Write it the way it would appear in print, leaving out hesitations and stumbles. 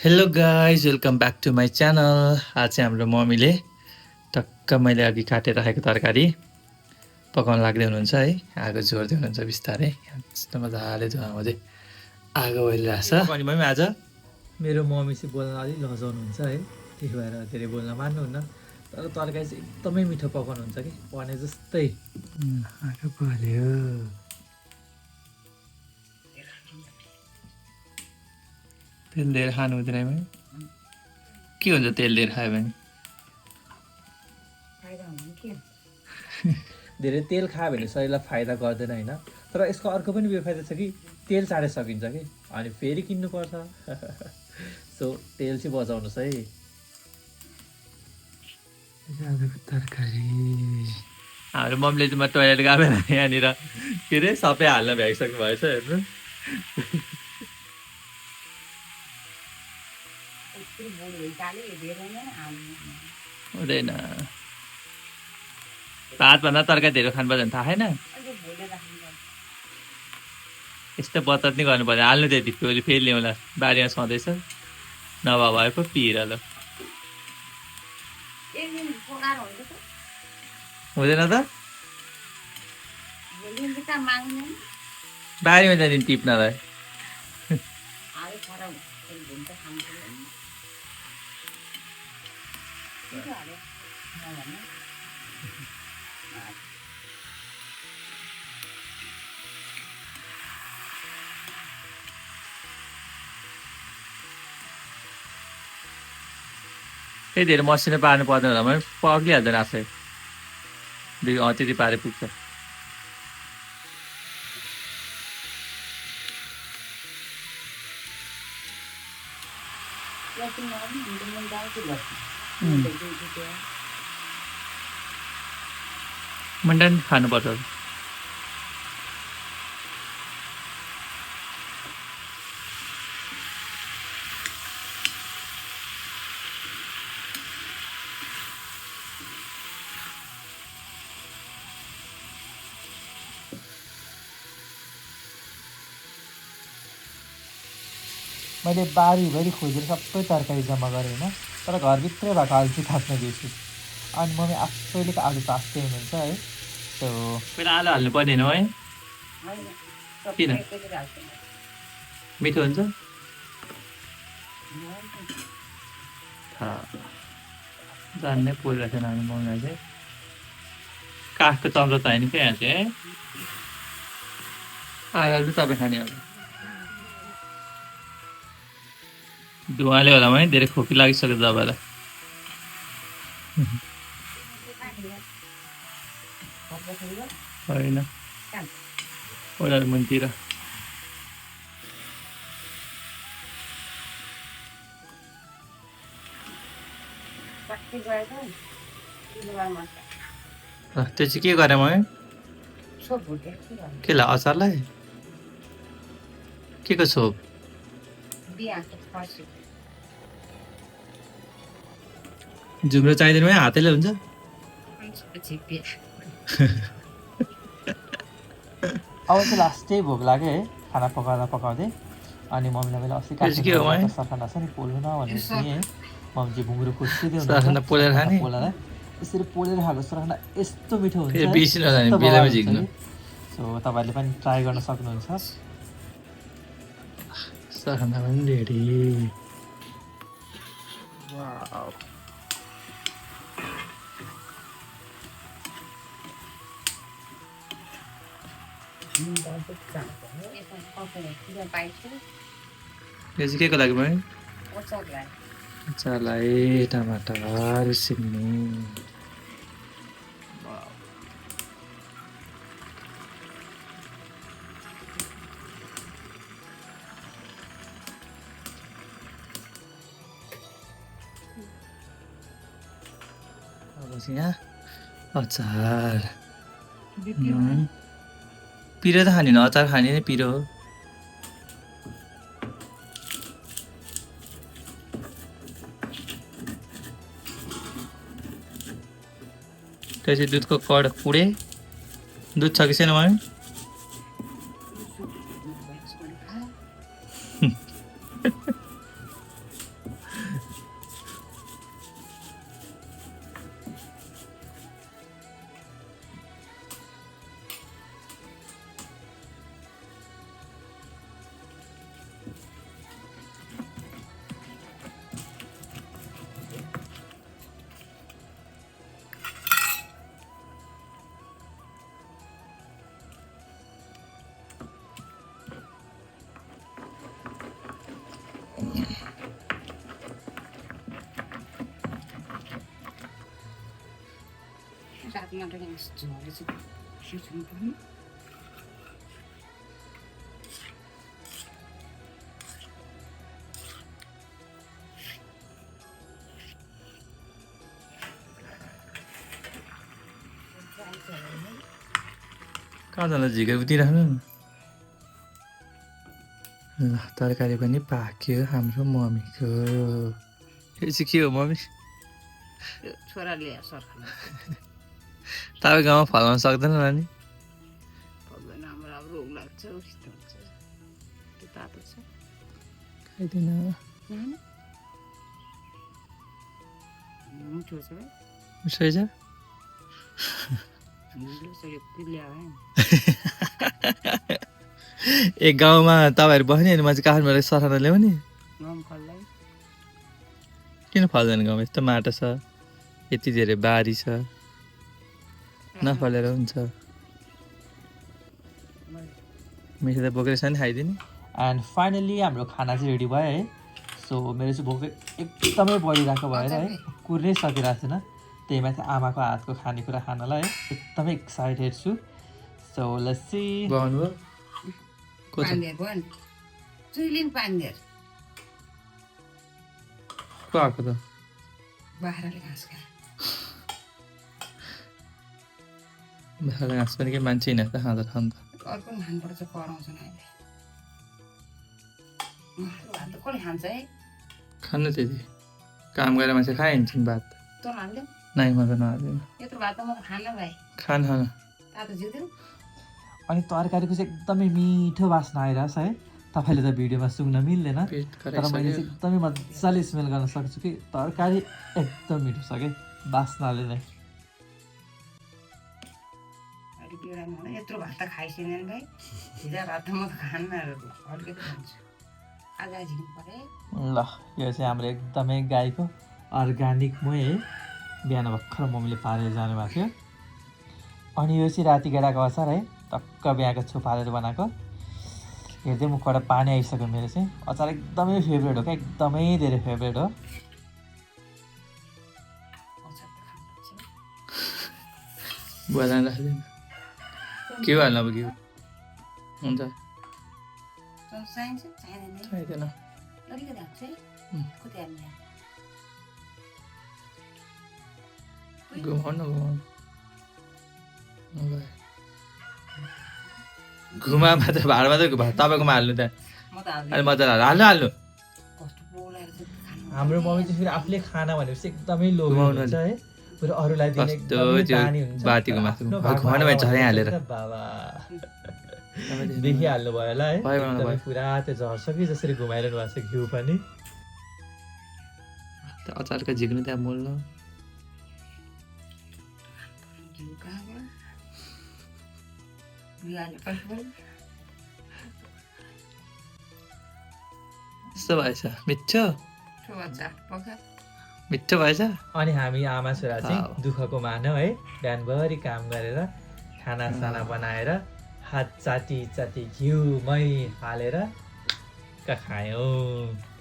Hello guys, welcome back to my channel. आज चाहिँ हाम्रो मम्मीले टक्क मैले अघि काटेर राखेको तरकारी पकाउन लाग्दै हुनुहुन्छ है। आगो जोड्दै हुनुहुन्छ बिस्तारै। यस्तो मजाले धुवामा चाहिँ आगो बलिरहेछ। अनि मम्मी आज मेरो मम्मी चाहिँ बोल्न अलिक लजाउनुहुन्छ है, त्यही भएर धेरै बोल्न मान्नुहुन्न। तर तरकारी चाहिँ एकदमै मिठो पकाउनुहुन्छ कि भने जस्तै। आगो बल्यो। तेल धेरै खानु हुँदैन है। के हुन्छ तेल धेरै खायो भने? धेरै तेल खायो भने शरीरलाई फाइदा गर्दैन होइन। तर यसको अर्को पनि बेफाइदा छ कि तेल चाँडै सकिन्छ कि, अनि फेरि किन्नुपर्छ। सो तेल चाहिँ बचाउनुहोस् है। आजको तरकारी हाम्रो मम्मीले चाहिँ म टोइलेट गएर यहाँनिर के अरे सबै हाल्न भ्याइसक्नु भएछ हेर्नु। हुँदैन, भातभन्दा तरकारी धेरै खानुपर्छ भने थाहा छैन। यस्तो बचत नै गर्नु पर्यो। हाल्नु त्यति फेरि ल्याउँला, बारीमा छँदैछ नभए भयो पो पिहिरहलो। हुँदैन त बारीमा जाने टिप्नलाई। त्यही धेरै मसिनो पार्नु पर्दैन होला, मैले पक्रिहाल्दैन आफै। त्यति पारे पुग्छ। मन्डन खानुपर्छ। मैले बारीभरि खोजेर सबै तरकारी जम्मा गरेँ होइन, तर घरभित्रै भएको आलु चाहिँ काट्न बिर्सेँ। अनि मम्मी आफैले आलु तास्दै हुनुहुन्छ है। त्यो पहिला आलु हाल्नु पर्दैन है, किन मिठो हुन्छ? जान्नै परिरहेको छैन हामी मम्मीलाई चाहिँ। काठको चम्चा त होइन क्या यहाँ चाहिँ है। आलु चाहिँ तपाईँ खाने होला। धुवाले होला है, धेरै खोकी लागिसक्यो तपाईँलाई। होइन ओडार मुनतिर त्यो चाहिँ के गरेँ मैले? के ला अचारलाई के को छोप? झुम्रो चाहिँदैन है, हातैले हुन्छ। अब चाहिँ लास्टै भोक लाग्यो है खाना पकाउँदै। अनि मम्मीलाई मैले अस्ति सरखाना छ नि पोल्नु भनेर नि है, मम्मी चाहिँ भुङ्ग्रो खोज्दै पोलालाई यसरी पोलेर खाएको सरखाना यस्तो मिठो हुन्छ। सो तपाईँहरूले पनि ट्राई गर्न सक्नुहुन्छ। सरखाना पनि रेडी। यो चाहिँ के को लागि भयो? अचारलाई टमाटर सिक्नु। यहाँ अचार पिरो त खाने न, अचार खाने नै पिरो हो। त्यसै दुधको कड पुडे। दुध छ कि छैन मम्मी? रातमा पनि झोले चाहिँ सिर्छौँ पनि कहाँ जाँदा झिकै उतिराख्नु न ल तरकारी पनि पाक्यो हाम्रो मम्मीको यो चाहिँ के हो मम्मी छोराले सरखाले तपाईँ गाउँमा फलाउन सक्दैन नानी पर्दैन हाम्रो अब रोग लाग्छ उस्तो हुन्छ त्यो तातो छ खाइदिन मिठो छ है मिठै छ ए गाउँमा तपाईँहरू बस्ने अनि म चाहिँ काठमाडौँ सरखाना ल्याउने किन फल्दैन गाउँमा यस्तो माटो छ यति धेरै बारी छ नफलेर हुन्छ मिठो त बोकेर छ नि खाइदिने एन्ड फाइनली हाम्रो खाना चाहिँ रेडी भयो है सो मेरो चाहिँ भोक एकदमै बढिरहेको भएर है कुर्नै सकिरहेको छैन त्यही माथि आमाको हातको खानेकुरा खानलाई है एकदमै एक्साइटेड छु सो लस्सी भन्नुभयो को आएको त बाख्राले घाँस पनि के मान्छे हिँडेर त खाँदा खान्छ खानु त्यति काम गरेर मान्छे खाइहिँड्छन् भात नाइ म त नहाल्दिनँ खान खान अनि तरकारीको चाहिँ एकदमै मिठो बास्ना आइरहेछ है तपाईँले त भिडियोमा सुन्न मिल्दैन तर मैले चाहिँ एकदमै मजाले स्मेल गर्न सक्छु कि तरकारी एकदम मिठो छ कि बास्नाले नै यत्रो भात त खाइसेन भाइ हिजो भात त म त खान्न अलिकति खान्छु आज झिक्नु पऱ्यो ल यो चाहिँ हाम्रो एकदमै गाईको अर्ग्यानिक मही है बिहान भर्खर मम्मीले पारेर जानुभएको थियो अनि यो चाहिँ राति गेडाको अचार है टक्क बिहाको छुपारेर बनाएको हेर्दै मुखबाट पानी आइसक्यो मेरो चाहिँ अचार एकदमै फेभरेट हो क्या एकदमै धेरै फेभरेट हो बोला राख्दैन के हाल्नु अब के हुन्छ चाहिँदैन घुमाउनु घुमा मात्र भाडा मात्रै तपाईँकोमा हाल्नु त अहिले मजाले हाल्नु हाल्नु हाम्रो मम्मी चाहिँ फेरि आफूले खाना भनेपछि एकदमै लोभी हुन्छ है फेरि अरूलाई दिने बातीको मासु घुमाउनु भन्छ हालेर देखिहाल्नु भयो होला है पुरा त्यो झर्छ कि जसरी घुमाइरहनु भएको छ घिउ पनि अचारको झिक्नु त्यहाँ मोल्नु यस्तो भएछ मिठो मिठो भएछ अनि हामी आमा छोरा चाहिँ दुःखको मानौँ है बिहानभरि काम गरेर खानासाना बनाएर हात चाटी चाटी घिउ मही हालेर खायौँ